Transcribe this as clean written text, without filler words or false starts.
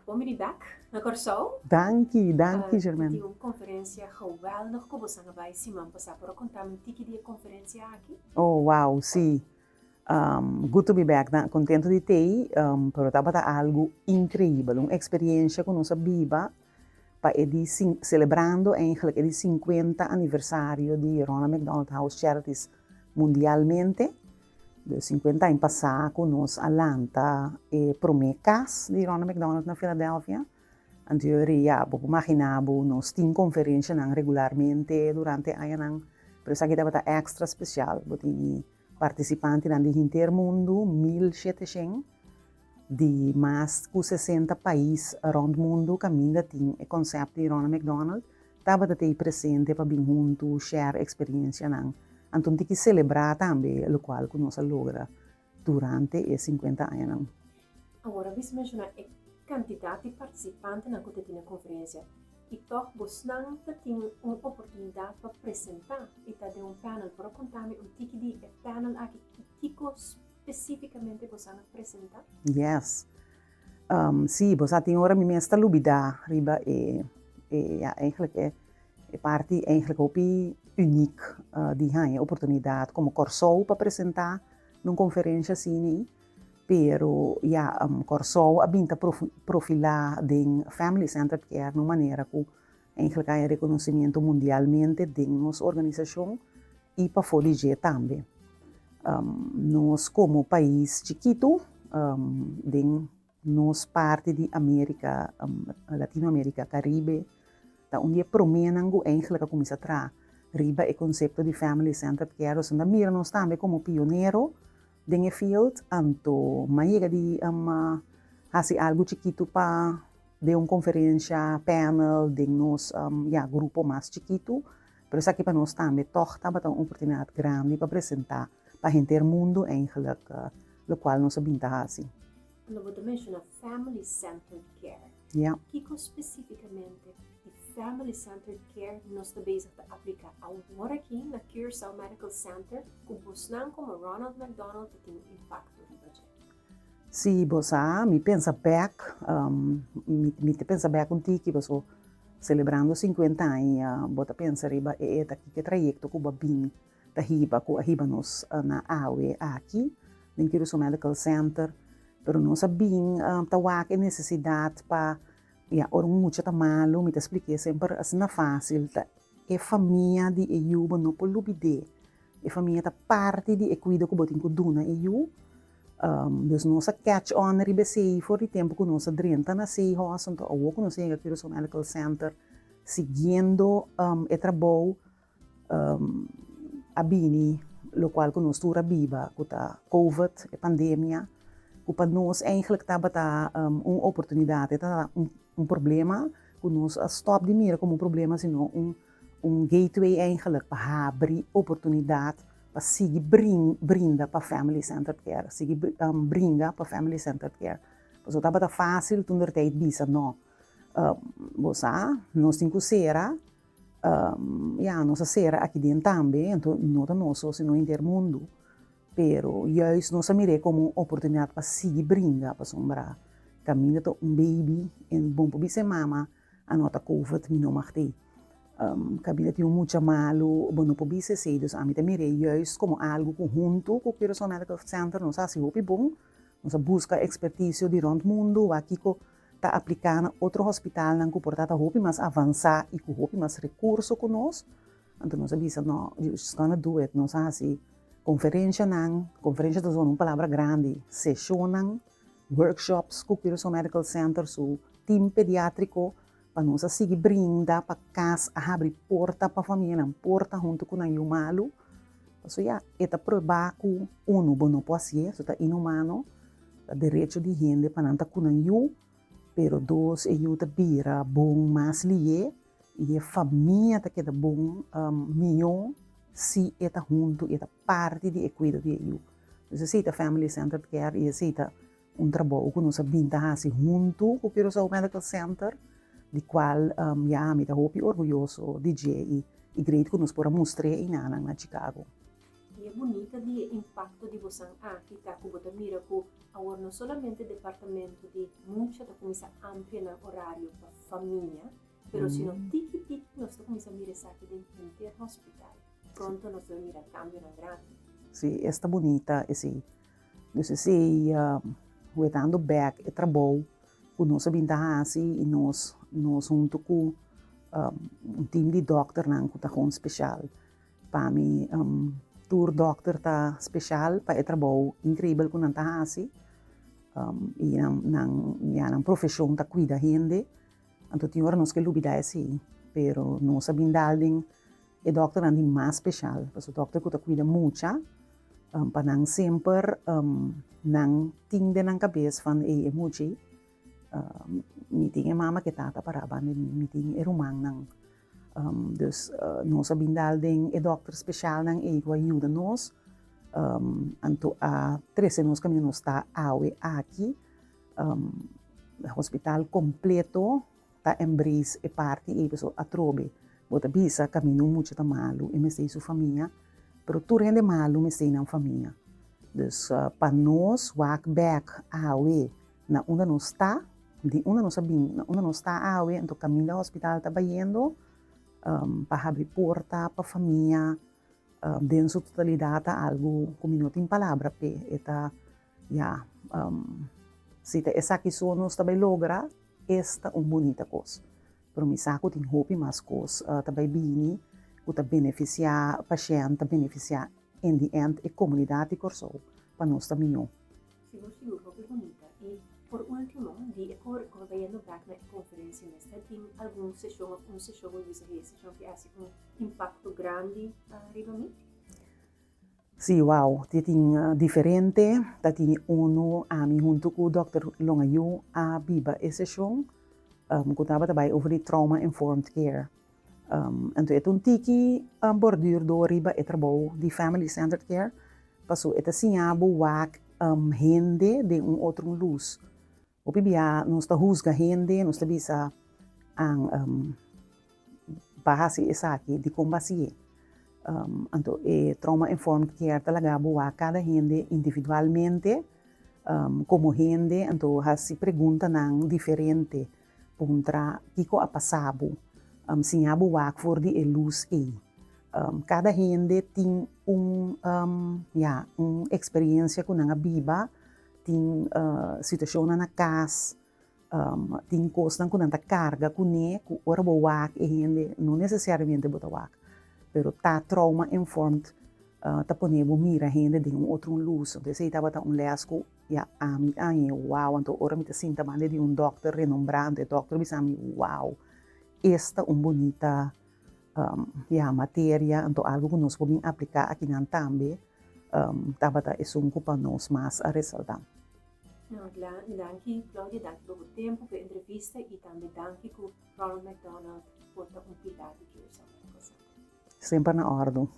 Bon bini bek na Kòrsou. Danki, danki Germaine. Tin un konferensia geweldig ku boso a bai siman pasá. Por a konta mi un tiki di e konferensia aki? Oh wow, si. Good to be back. Kontentu di tei, pero tabata algu inkreibel. Un eksperiensha ku nos a biba pa e di selebrando eigenlijk e di 50 aniversario di Ronald McDonald House Charities mundialmente. De 50 aña pasá ku nos a lanta e promé kas di Ronald McDonald na Philadelphia. Anto ya, bo por imaginá bo, nos tin konferenshanan regularmente durante añanan, pero esaki tabata èkstra spesial. Bo tin partisipantenan di henter mundu, 1700, di mas ku 60 pais rònt mundu kaminda tin e konsepto di Ronald McDonald, tabata tei presente pa bin huntu, share eksperensianan. Anto tin ki selebrá tambe lokual ku nos a logra durante e 50 añanan. Awor a bisa menshoná e kantidat di partisipantenan ku ta tin e konferensia i tòg bosnan ta tin un oportunidat pa presentá i ta den un panel. Por a konta mi un tiki di e panel aki i kiko spesífikamente bosan a presentá? Yes. Sí, bo sa tin ora mi mes ta lubidá riba e, e ya, eigenlijk e e parti eigenlijk hopi uniek di haña e oportunidat komo Kòrsou pa presentá na un konferensha asina. Pero ya, Kòrsou a bin ta profilá den Family Centered Care na un manera ku eigenlijk a haña rekonosimiento mundialmente den nos organisashon i pafó di dje tambe. Nos komo pais chikitu den nos parti di Amerika, Latinoamerika, Karibe, ta un di e proménan ku eigenlijk a kuminsá traha riba e konsepto di Family Centered Care. Nos ta mira nos tambe komo pionero den e field, anto m'a yega di hasi algu chikitu pa den un konferensha, panel, den nos ya grupo mas chikitu. Pero esaki pa nos tambe tòg tabata un oportunidat grandi pa presentá pa henter mundu eigenlijk lokual nos a bin ta hasi. Cuando bo ta menciona Family Centered Care, Ja. kiko specificamente di Family Centered Care nos ta bezig ta aplica awor aki na Curaçao Medical Center cu bosnan como Ronald McDonald ta tin un impacto riba dje? Si, bo sa, mi pensa bek, mi ta pensa bek un tiki paso celebrando 50 aña bo ta pensa riba e eta ki ke trayecto cu bo a bin ta hiba cu a hiba nos na awe aki den Curaçao Medical Center, pero nos a bin ta wak e necesidad pa ya ora un mucha ta malo mi ta spliké semper asina facil ta e famia di e yu bo no por lubidé, e famia ta parti di e cuido cu bo tin cu duna e yu. Dus nos a catch on riba esei for di tempu ku nos a drenta na Seahorse, anto awor ku nos a yega Curaçao Medical Center siguiendo e trabou a bini lokual ku nos tur a biba ku ta covid, e pandemia, ku pa nos eigenlijk tabata un oportunidat, e tabata un problema ku nos a stòp di mira komo un problema sino un gateway eigenlijk pa habri oportunidat pa sigui brinda pa Family Centered Care, sigui bringa pa Family Centered Care. Pasobra tabata fásil toen der tijd bisa no, bo sa, nos tin ku sera, ya, nos a sera aki den tambe, anto no ta nos so sino henter mundu. Pero juist nos a mir'é komo un oportunidat pa sigui bringa, pasobra kaminda ta un baby en bon por bisa e mama a nota covid mi no mag tei. Kabida tin un mucha malu, bo no por bisa esei, dus ami ta mir'é juist komo algu ku huntu ku Curaçao Medical Center nos a hasi hopi bon, nos a buska ekspertisio di rònt mundu wak kiko ta apliká na otro hospitalnan ku por ta ta hopi mas avansá i ku hopi mas rekurso ku nos, anto nos a bisa no, we just gonna do it, nos a hasi konferenshanan, konferensha ta zona un palabra grandi, seshonnan, workshops ku Curaçao Medical Center su team pediatriko pa nos a sigui brinda pa kas a habri porta pa famianan por ta huntu ku nan yu malu. Pasobra ya, e ta prueba ku unu bo no por hasié, eso ta inhumano, ta derecho di hende pa nan ta ku nan yu, pero dos e yu ta bira bon mas lié i e famia ta keda bon mihó si e ta huntu i e ta parti di e kuido di e yu. Dus esei ta Family Centered Care i esei ta un trabou ku nos a bin ta hasi huntu ku Curaçao Medical Center, di kual ya mi ta hopi orguyoso di dje i great ku nos por a mustr'é einanan na Chicago. I e bunita di e impakto di bosan aki ta ku bo ta mira ku awor no solamente departamento di mucha ta kuminsá amplia nan orario pa famia, pero sino tiki tiki nos ta kuminsá mira esaki den henter hospital. Pronto nos lo mira kambionan grandi. Sí, esta bunita esei. Dus esei wetando bek e trabou ku nos a bin ta hasi i nos nos huntu ku un tim di dòkternan ku ta gewoon speshal. Pa mi tur dòkter ta speshal pa e trabou inkreibel ku nan ta hasi i nan nan ya nan profeshon ta kuida hende. Anto tin ora nos ke lubida esei, pero nos a bin dal den e dòkternan di mas speshal, pasobra dòkter ku ta kuida mucha pa nan semper nan tin den nan kabes van ey e mucha ey mi tin e mama ku e tata pará banda di mi, mi tin e rumannan. Dus nos a bin dal den e dòkter speshalnan ey ku a yuda nos, anto a trese nos kaminda nos ta awe aki. Hospital kompleto ta embrace e parti ei pasobra atrobe bo ta bisa kaminda un mucha ta malu e mester su famia pero tur hende malu mester nan famia. Dus pa nos wak bek awe na unda nos ta, di unda nos a bin na unda nos ta awe anto kaminda hospital ta bayendo pa habri porta pa famia den su totalidat ta algu ku mi no tin palabra p'e e ta Ya, si ta esaki so nos ta bai logra, es ta un bunita kos. Pero mi sa ku tin hopi mas kos ta bai bini ku ta benefisiá pashènt, ta benefisiá in the end e komunidat di Kòrsou pa nos ta mihó. Sigur sigur, hopi bunita. I por último, di e kor ku bayendo bèk na e konferensia mes, ta tin algun seshon òf un seshon ku bo bisa hey e seshon ke hasi un impakto grandi riba mi? Sí, wow, ti tin diferente, ta tini unu ami huntu ku Dòkter Longayu a biba e seshon ku tabata bai over di trauma informed care. Anto e ta un tiki borduur dor riba e trabou di family centered care, paso e ta siña bo wak hende den un otro lus. Hopi bia nos ta husga hende, nos ta bisa an ba hasi esaki, dikon ba hasié? Anto e Trauma Informed Care ta laga bo wak kada hende individualmente komo hende, anto hasi preguntanan diferente, puntra kiko a pasa bo, siña bo wak for di e lus ei. Kada hende tin un ya un eksperensia ku nan a biba. Tin situashonnan na kas, tin kosnan ku nan ta karga kuné ku ora bo wak e hende no nesesariamente bo ta wak, pero ta trauma informed ta pone bo mira hende den un otro lus. Entonces esei tabata un lès ku ya ami a haña wow, anto ora mi ta sinta banda di un dòkter renombrá anto e dòkter bisa mi wow, esta un bunita ya materia, anto algu ku nos por bin apliká akinan tambe. Tabata esun ku pa nos mas a resaltá. No, danki Claudia, danki pa bo tempu, pa e entrevista i tambe danki ku Ronald McDonald por ta un pilar di Curaçao Medical Center. Semper na òrdu.